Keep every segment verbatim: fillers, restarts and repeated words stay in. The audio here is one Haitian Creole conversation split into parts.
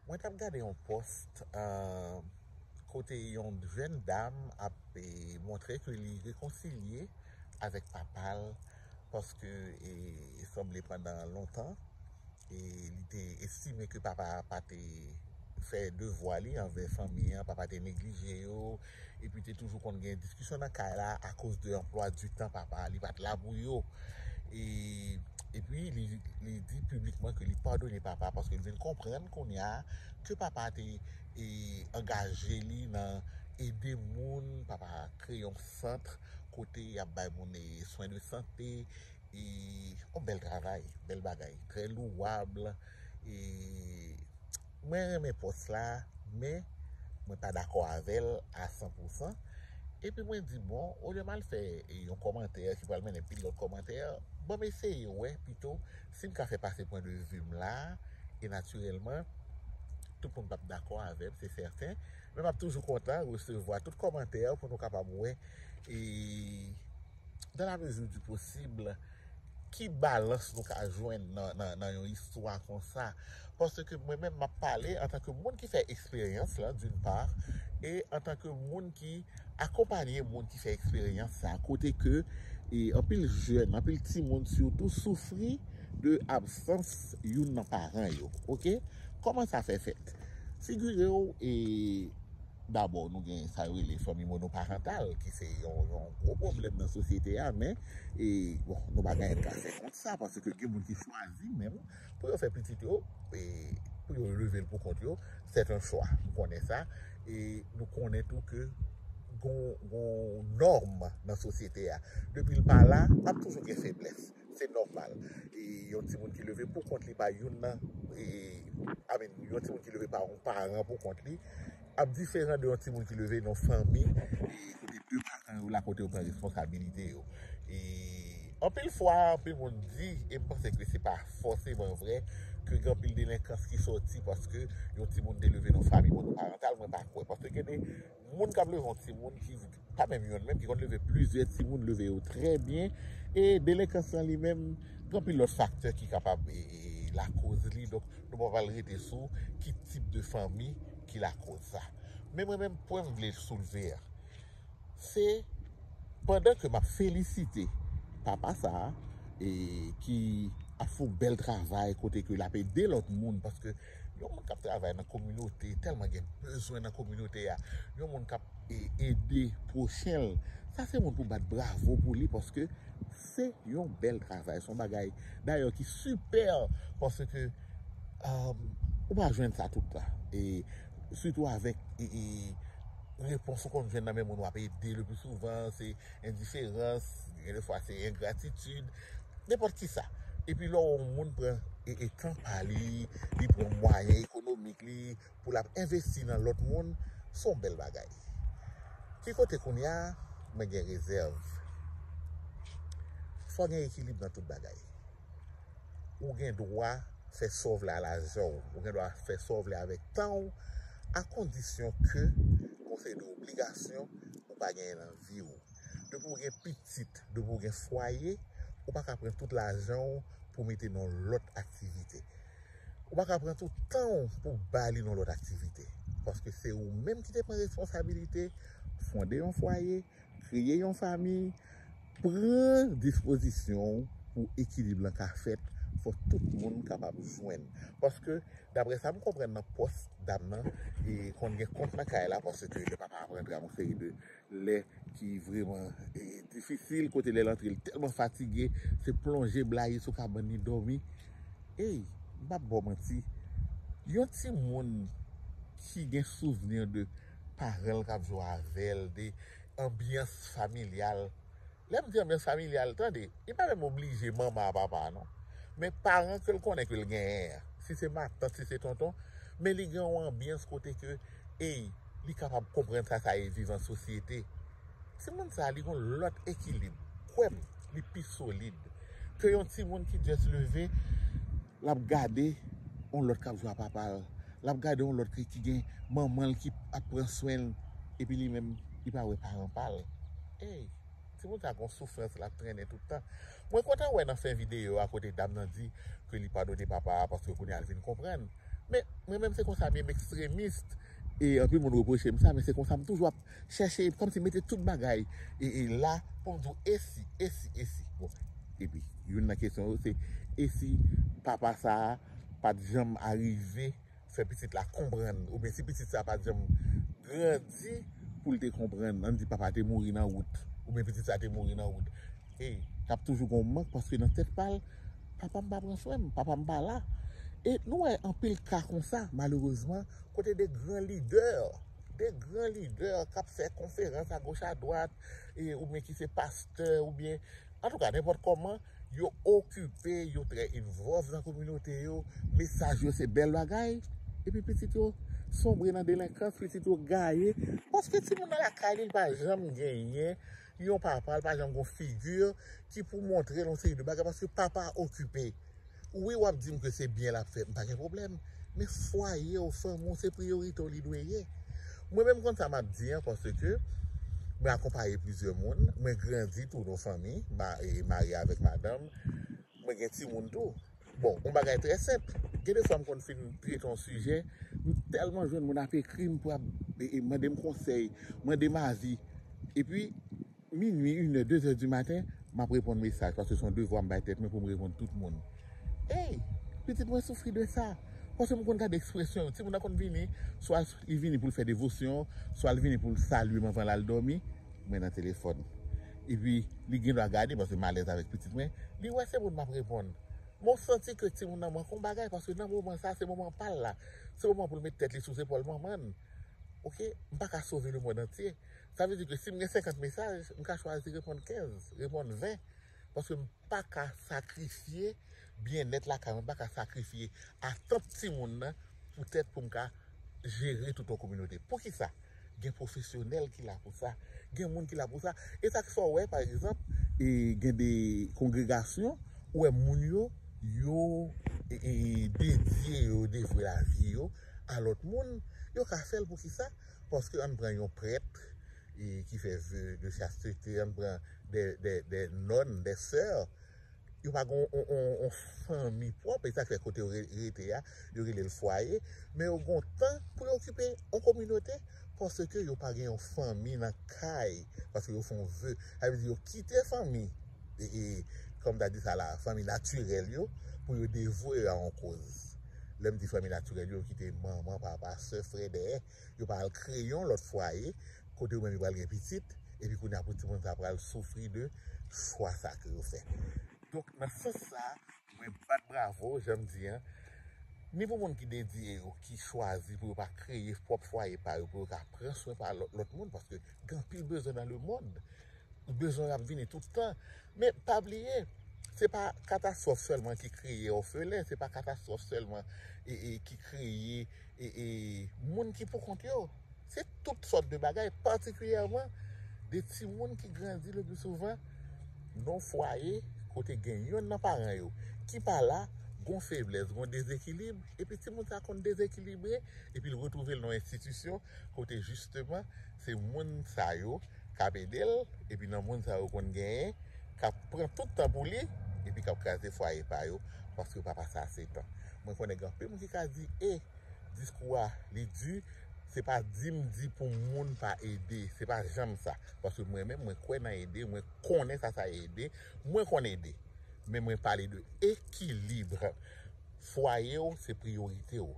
Mwen t ap gade yon pòs, eh, kote yon jèn dam ap, eh, montre ke li rekonsilye avèk papa l, paske, eh, sanble pandan lontan, eh, li te estime ke papa a pa te fè devwa li anvè fanmi an, papa te neglije yo, epi te toujou konn gen diskisyon nan kay la akoz de anplwa di tan papa a, li pa t la pou yo. E, epi li, li di piblikman ke li padone papa paske li vin konprann kounye a ke papa te, e, angaje li nan ede moun, papa kreye yon sant kote y ap bay moun, e, swen de sante, e, yon bèl travay, bèl bagay, trè louwab, e, mwen renmen pòs la, men mwen pa dakò avè l a san pou san. Epi mwen di, bon, olye m al fè yon kòmantè ki pral mennen pil lòt kòmantè, ban m eseye wè pito si m ka fè pase pwen de vi m la, e natirèlman, tout moun p ap dakò avè m, se sèten, men m ap toujou kontan resevwa tout kòmantè pou nou kapab wè, e, dans la mesure du possible, ki balans nou ka jwenn nan, nan, nan yon istwa konsa. Paske mwen menm, m ap pale antanke moun ki fè eksperyans lan, d'une part, e antanke moun ki akonpanye moun ki fè eksperyans sa, kote ke, e, anpil jèn, anpil timoun sitou soufri de absans youn nan paran yo, oke? Kòman sa fè fèt? Figire w, e, dabò, nou gen sa yo rele fanmi monoparantal, ki se yon, yon gwo pwoblèm nan sosyete a, men, e, bon, nou pa gen ka fè kont sa, paske gen moun ki chwazi menm pou yo fè pitit yo, e, pou yo leve l pou kont yo, c'est un choix, nou konnen sa, e nou konnen tou ke gon, gon nòm nan sosyete a. Depi l pa la, ap toujou gen feblès. Se nòmal. E yon timoun ki leve pou kont li pa youn nan, e, I mean, yon timoun ki leve pa yon paran pou kont li, ap diferan de yon timoun ki leve nan fanmi, e, kote de paran yo la, kote yo pran responsabilite yo. E anpil fwa, anpil moun di, e m panse ke se pa fòseman vrè, ke gen anpil delenkans ki sòti paske yon timoun te leve nan fanmi monoparantal, mwen pa kwè. Paske gen de moun k ap leve yon timoun ki, pa menm yonn menm, ki konn leve plizyè timoun, leve yo trè byen, e delenkans lan li menm, gen anpil lòt faktè ki kapab, e, e, lakoz li. Donk, nou pa pral rete sou ki tip de fanmi ki lakoz sa. Men mwen menm, pwen m vle soulve a, se pandan ke m ap felisite papa sa a, e, ki ap fè yon bèl travay kote ke l ap ede lòt moun, paske yon moun k ap travay nan kominote, tèlman gen bezwen nan kominote a, yon moun k ap, e, ede pwochen l, sa se moun pou bat bravo pou li, paske se yon bèl travay, se yon bagay dayè ki sipè, paske, um, ou pa jwenn sa tout tan. E sitou avèk, e, e, repons ou konn jwenn nan men moun w ap ede le pli souvan, se endiferans, gen de fwa se engratitid, nenpòt ki sa. Epi lè w wè yon moun pran, e, e, tan pa li, li pran mwayen ekonomik li pou l ap envesti nan lòt moun, se yon bèl bagay. Ki kote kounye a, mwen gen rezèv. Fò gen ekilib nan tout bagay. Ou gen dwa fè sa w vle a lajan w. Ou gen dwa fè sa w vle avèk tan w, a kondisyon ke gon seri de obligasyon ou pa genyen nan vi w. Depi w gen pitit, depi w gen fwaye, ou pa ka pran tout lajan w pou mete nan lòt aktivite. Ou pa ka pran tout tan w pou ba li nan lòt aktivite. Paske se ou menm ki te pran responsabilite, fonde yon fwaye, kreye yon fanmi, pran dispozisyon w pou ekilib lan ka fèt, fò tout moun kapab jwenn. Paske, daprè sa m konprann nan pòs dam nan, e konn gen kont nan kay la, paske lè papa ap rantre a yon seri de lè ki vrèman, e, difisil, kote lè l antre, l tèlman fatige, se plonje blayi sou kabann li dòmi. Ey, m p ap ba w manti, yon timoun ki gen souvni de paran l k ap jwe avè l, de anbyans familyal. Lè m di anbyans familyal, tande, li pa menm oblije manman a papa a, non. Men paran ke l konnen ke l genyen an, si se matant, si se tonton, men li gen yon anbyans kote ke, ey, li kapab konprann sa sa ye viv an sosyete. Timoun sa, li gon lòt ekilib. Kwè m, li pi solid ke yon timoun ki just leve, l ap gade yon lòt k ap jwe a papa l. L ap gade yon lòt ki, ki gen manman l ki ap pran swen l, epi li menm, li pa wè paran pa l. Ey, timoun sa gon soufrans l ap trennen tout tan. Mwen kontan wè nan fen videyo a kote dam nan di ke li padone papa a paske kounye a l vin konprann. Men mwen menm se konsa m ye, m ekstremis. E anpil moun repwoche m sa, men se konsa m toujou ap chèche, kòmsi mete tout bagay e, e la pou m di w e si, e si, e si. Bon, epi youn nan kesyon yo se e si papa sa a pa t janm arive fè pitit la konprann, oubyen si pitit sa pa t janm grandi pou l te konprann, ann di papa te mouri nan wout, oubyen pitit sa te mouri nan wout. E k ap toujou gen yon mank paske nan tèt pa l, papa m pa pran swen m, papa m pa la. E nou wè anpil ka konsa, malerezman, kote de gran lidè, de gran lidè k ap fè konferans agoch adwat, e, oubyen ki se pastè, oubyen, antouka, nenpòt kòman, yo okipe, yo trè involve nan kominote yo, mesaj yo se bèl bagay, epi pitit yo sonbre nan delenkans, pitit yo gaye, paske timoun nan lakay li, li pa janm genyen yon papa, li pa janm gen yon figi ki pou montre l yon seri de bagay, paske papa okipe. Wi, w ap di m ke se byen l ap fè, m pa gen pwoblèm. Men fwaye w, fanmi w, se priyorite w li dwe ye. Mwen menm konn sa m ap di an, paske mwen akonpaye plizyè moun, mwen grandi tou nan fanmi, ma- e marye avèk madanm, mwen gen timoun tou. Bon, yon bagay trè senp. Gen de fwa m konn fin trete yon sijè, m tèlman jwenn moun ap ekri m pou ap e- e mande m konsèy, mande m avi. Epi, minui, inè, dezè di maten, m ap reponn mesaj, paske se yon devwa m bay tèt mwen pou m reponn tout moun. Ey, pitit mwen soufri de sa. Paske m konn gade ekspresyon yo. Timoun nan konn vini, swa li vini pou l fè devosyon, swa li vini pou l salye m anvan l al dòmi, mwen nan telefòn. Epi, li gen dwa gade, paske m alèz avèk pitit mwen, li wè se moun m ap reponn. Men w santi ke timoun nan manke yon bagay, paske nan moman sa, se moman pa l la. Se moman pou l met tèt li sou zepòl manman l. Oke? M pa ka sove lemonn antye. Sa vle di ke si m gen senkant mesaj, m ka chwazi reponn kenz, reponn ven. Paske m pa ka sakrifye byennèt lakay mwen, m pa ka sakrifye atant timoun nan poutèt pou m ka jere tout yon kominote. Poukisa? Gen pwofesyonèl ki la pou sa, gen moun ki la pou sa. E sa k fè w wè, pa egzanp, e gen de kongregasyon, ou wè moun yo, yo e, e, dedye yo, devwe lavi yo a lòt moun, yo ka fè l poukisa? Paske ann pran yon prèt e, ki fè ve de chastete, ann pran de, de, de nonn, de sè, yo pa gen yon, yon, yon fanmi pwòp, e sa k fè kote yo re- rete a, yo rele l fwaye, men yo gen yon tan pou yo okipe yon kominote, paske yo pa gen yon fanmi nan kay, paske yo fè yon ve, sa vle di yo kite fanmi, e, e, kòm ta di sa la, fanmi natirèl yo, pou yo devwe yo a yon koz. Lè m di fanmi natirèl yo, yo kite manman, papa, sè, frè dèyè, yo pa al kreye yon lòt fwaye, kote yo menm yo pral gen pitit, epi kounye a pou timoun sa pral soufri de chwa sa ke yo fè. Donk, nan sans sa, mwen bat bravo, jan m di an, ni pou moun ki dedye yo, ki chwazi pou yo pa kreye pwòp fwaye pa yo, pou yo ka pran swen pa lòt, lòt moun, paske gen anpil bezwen nan lemonn. Bezwen yo ap vini tout tan. Men pa bliye, se pa katastwòf sèlman ki kreye òfelen, se pa katastwòf sèlman e, e, ki kreye e, e, moun ki pou kont yo. Se tout sòt de bagay, patikilyèman de timoun ki grandi le pli souvan nan fwaye kote gen yonn nan paran yo ki pa la, gon feblès, gon dezekilib, epi timoun sa konn dezekilibre, epi l retwouve l nan enstitisyon kote jisteman se moun sa yo k ap ede l, epi nan moun sa yo konn genyen k ap pran tout tan pou li, epi k ap kraze fwaye pa yo, paske yo pa pase ase tan. Mwen konnen gen anpil moun ki ka di, e, diskou a, li di, se pa di m di pou moun pa ede, se pa janm sa. Paske mwen menm, mwen kwè nan ede, mwen konnen sa sa ede, mwen konn ede. Men mwen pale de ekilib. Fwaye w, se priyorite w.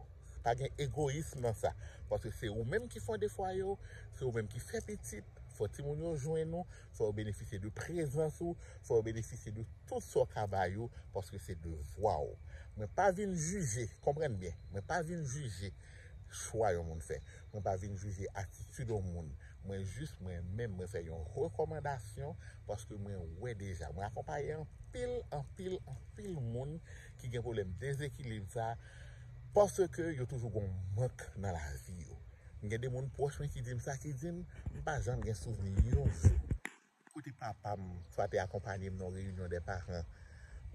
Pa gen egoyis nan sa. Paske se ou menm ki fonde fwaye w, se ou menm ki fè pitit, fò timoun yo jwenn ou, fò yo benefisye de prezans ou, fò yo benefisye de tout sa w ka ba yo, paske se devwa w. Mwen pa vin jije, konprann byen, mwen pa vin jije chwa yon moun fè. Mwen pa vin jije atitid yon moun. Mwen jis, mwen menm, mwen fè yon rekòmandasyon, paske mwen wè deja. Mwen akonpaye anpil, anpil, anpil moun ki gen pwoblèm dezekilib sa, paske yo toujou gon mank nan lavi yo. M gen de moun pwòch mwen ki di m sa, ki di m, m pa janm gen souvni yon jou kote papa m swa te akonpanye m nan yon reyinyon de paran,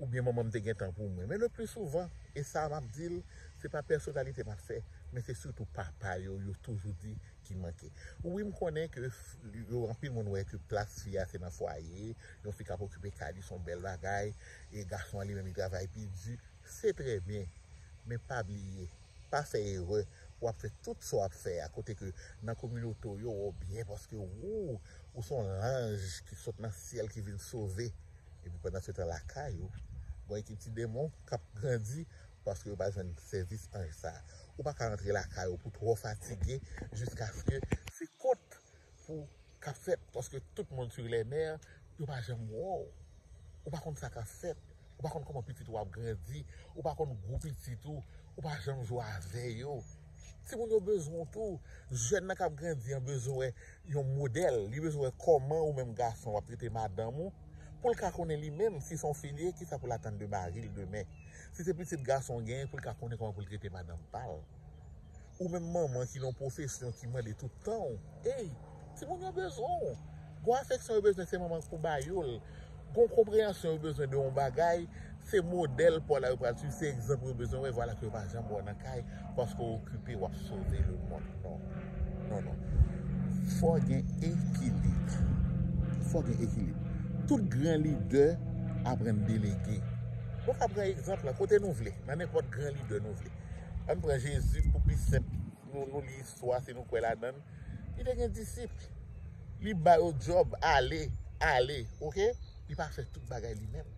oubyen manman m te gen tan pou mwen. Men le pli souvan, e sa m ap di l, se pa pèsonalite m ap fè, men se sitou papa yo, yo toujou di ki manke. Wi, m konnen ke f- yo anpil moun wè ke plas fi a se nan fwaye, yon fi k ap okipe kay li se yon bèl bagay, e gason an li menm li travay pi di, se trè byen, men pa bliye, Pa fè erè pou w ap fè tout sa w ap fè a, kote ke nan kominote w yo, w byen paske ou, ou se yon lanj ki sot nan syèl ki vin sove. Epi pandan se tan lakay ou, gen yon ekip ti demon k ap grandi paske yo pa jwenn sèvis anj sa. Ou pa ka rantre lakay ou pou twò fatige jiskaske se kont pou k ap fèt paske tout moun sur les nerfs, yo pa janm wè w. Ou pa konn sa k ap fèt. Ou pa konn kòman pitit ou ap grandi. Ou pa konn gou pitit ou. Ou pa janm jwe avè yo. Timoun yo bezwen w tou. Jèn nan k ap grandi an bezwen wè yon modèl. Li bezwen wè kòman ou menm gason w ap trete madanm ou. Pou l ka konnen li menm, si se yon fi li ye, kisa pou l atann de mari l demen. Si se pitit gason w genyen, pou l ka konnen kòman pou l trete madanm pa l. Ou menm manman ki nan yon pwofesyon ki mande tout tan w. Ey, timoun yo bezwen w. Gon afeksyon yo bezwen, se manman k pou ba yo l. Gon konpreyansyon yo bezwen de yon bagay, se modèl pa w la yo pral swiv, se egzanp yo bezwen wè, vwala ke yo pa janm wè w nan kay, paske w okipe, w ap sove lemonn. Non. Non, non. Fò gen ekilib. Fò gen ekilib. Tout gran lidè aprann delege. Nou ka pran egzanp la, kote nou vle, nan nenpòt gran lidè nou vle. Ann pran Jezi pou pi senp. Nou, nou li istwa, si nou kwè ladan l. Li te gen disip. Li ba yo djòb, ale, ale, oke? Li pa fè tout bagay li menm.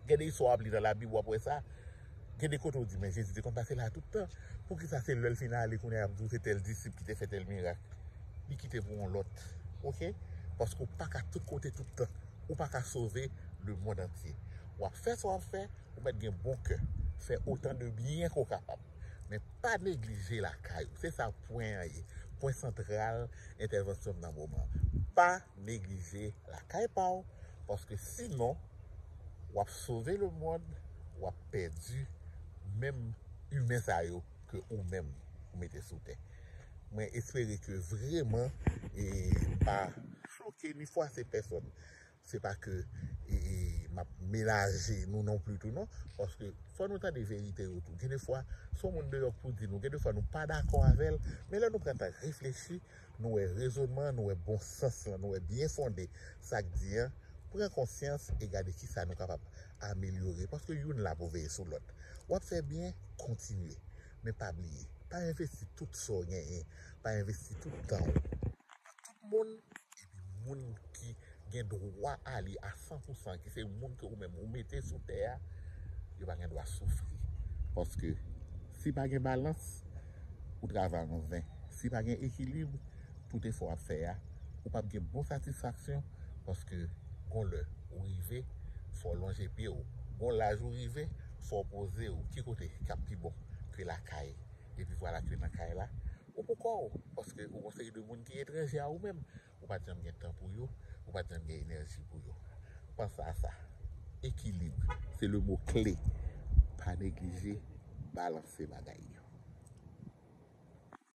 Gen de istwa w ap li nan Labib, w ap wè sa. Gen de kote w di, men Jezi te konn pase la tout tan. Poukisa se lè l fin ale, kounye a y ap di w se tèl disip ki te fè tèl mirak? Li kite pou yon lòt, oke? Paske w pa ka tout kote tout tan. Ou pa ka sove lemonn antye. W ap fè sa w ap fè, ou mèt gen bon kè. Fè otan de byen ke w kapab. Men pa neglije lakay ou. Se sa pwen an ye. Pwen santral entèvansyon m nan moman an. Pa neglije lakay pa w, paske sinon, w ap sove lemonn, w ap pèdi menm imen sa yo ke ou menm ou mete sou tè. Mwen espere ke vreman e pa choke ni fwase pèsonn. Se pa ke e, e, m ap menaje nou non pli tou non, paske fò nou tande verite yo tou. Gen de fwa, se yon moun deyò k pou di nou, gen de fwa nou pa dakò avè l, men lè nou pran tan reflechi, nou wè rezonman, nou wè bon sans lan, nou wè byen fonde sa k di an, pran konsyans e gade kisa nou kapab amelyore, paske youn la pou veye sou lòt. W ap fè byen, kontinye, men pa bliye, pa envesti tout sa w genyen, pa envesti tout tan w. Tout moun, epi moun ki gen dwa a li a san pou san, ki se moun ke ou menm ou mete sou tè a, yo pa gen dwa soufri. Paske si pa gen balans, ou travay anven. Si pa gen ekilib, tout efò w ap fè a, ou p ap gen bon satisfaksyon, paske gon lè ou rive, fò w lonje pye w. Gon laj ou rive, fò w poze w. Ki kote k ap pi bon ke lakay? Epi vwala ke nan kay la, ou pou kò w, paske ou gon seri de moun ki etranje a ou menm. Ou pa t janm gen tan pou yo, ou pa t janm gen enèji pou yo. Panse a sa. Ekilib, se le mo kle. Pa neglije balanse bagay yo.